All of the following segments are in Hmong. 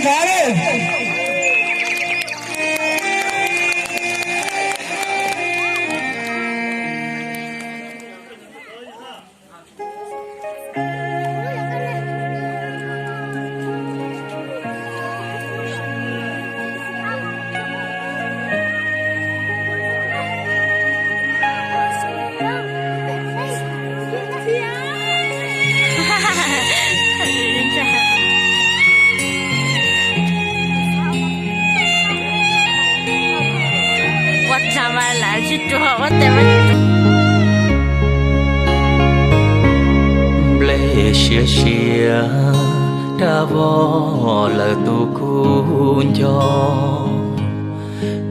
Khav lawm. Ua tsaug mas lawv tsis ruam ua tes. Nplej siav siav dab vog lawm tus kub nco.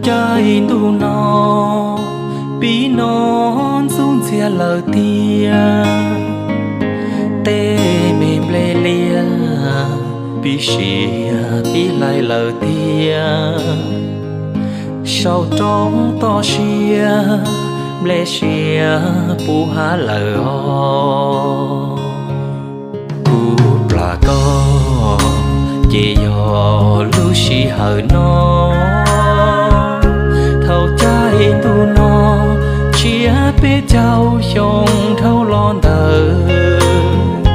Caij ntuj no pib no ntxub ntxiag lawm tiag. Tej me nplej liab pib siav pib hlais lawm tiag. Saum roob toj siab nplej siav puv hav lawm os. Kuv plam koj ces yog lub sij hawm no, thaum caij ntuj no tshiab peb caug xyoo dhau los ntawd.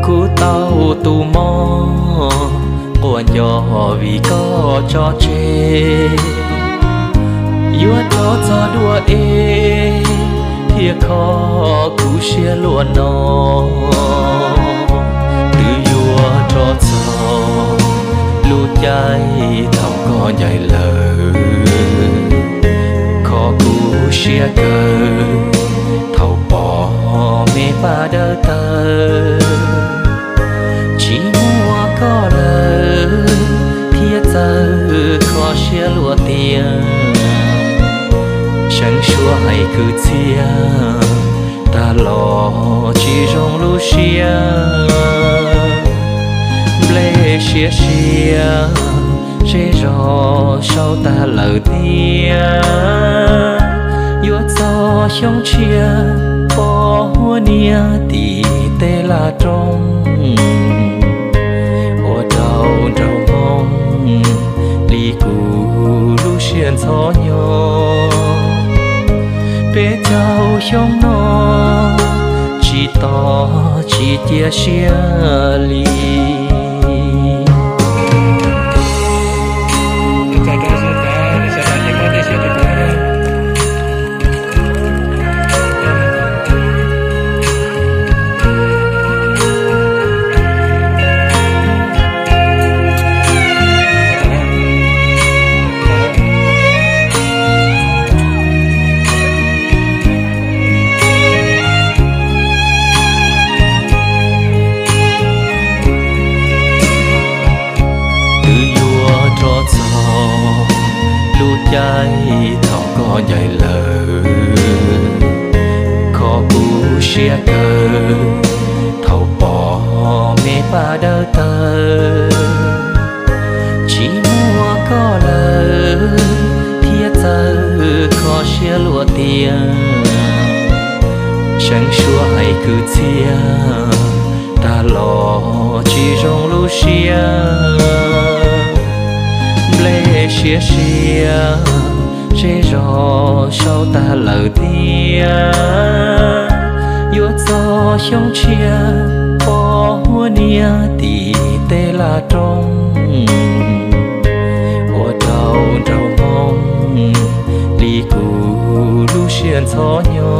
Kuv tau tus mob quaj nco vim koj tso tseg, yuav rov txog dua es thiaj kho kuv siab luaj no. Twb yuav rov txog lub caij thaum koj ncaim lawm, kho kuv siab kawg thaum pom me paj dawb tawg. Tsis muaj koj lawm thiaj txawj kho siab luaj tiag. Seev suab hais kwv txhiaj tag los tsis zoo lub siab. Nplej siav siav zej zog sau tag lawm tiag. Yuav txog xyoo tshiab pom huab niam tim tej laj roob, ua rau nraug hmoob li kuv lub siab ntxhov nyo. Peb caug xyoo no tsis tos tsis cia siab li. Twb yuav rov txog lub caij thaum koj ncaim lawm, kho kuv siab kawg thaum pom me paj dawb tawg. Tsis muaj koj lawm thiaj txawj kho siab luaj tiag. Seev suab hais kwv txhiaj tag los tsis zoo lub siab. Nplej siav siav zej zog sau tag lawm tiag. Yuav txog xyoo tshiab pom huab niam tim tej laj roob, ua rau nraug hmoob li kuv lub siab ntxhov nyo.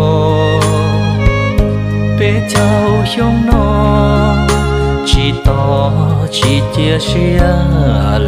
Peb caug xyoo no tsis tos tsis cia siab